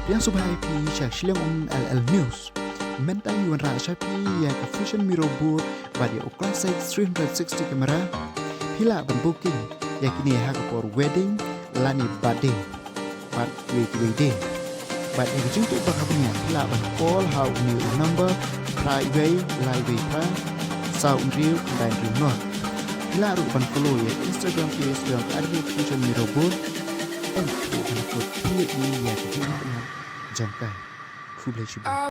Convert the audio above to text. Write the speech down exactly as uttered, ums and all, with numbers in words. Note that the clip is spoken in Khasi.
Pdiang sngewbha ïa phi sha Shillong Um L L News. Mynta ngi wanrah sha phi ïa ka Fusion Mirror Booth bad ïa u Classic three sixty camera. Phi lah ban booking ïa kine ha ka por wedding lane birthday bad kiwei kiwei de. Bad ïa ka jingtuh ba ka bniah phi lah ban call ha une u number phra wei lai wei phra saw hynriew khyndai hynriew noh. Phi lah ruh ban follow ïa ka Instagram page jong ka Army Fusion Mirror Booth. Em, ruh ban kut phi ïa ka jingïarap jong ka. Khublei shibun.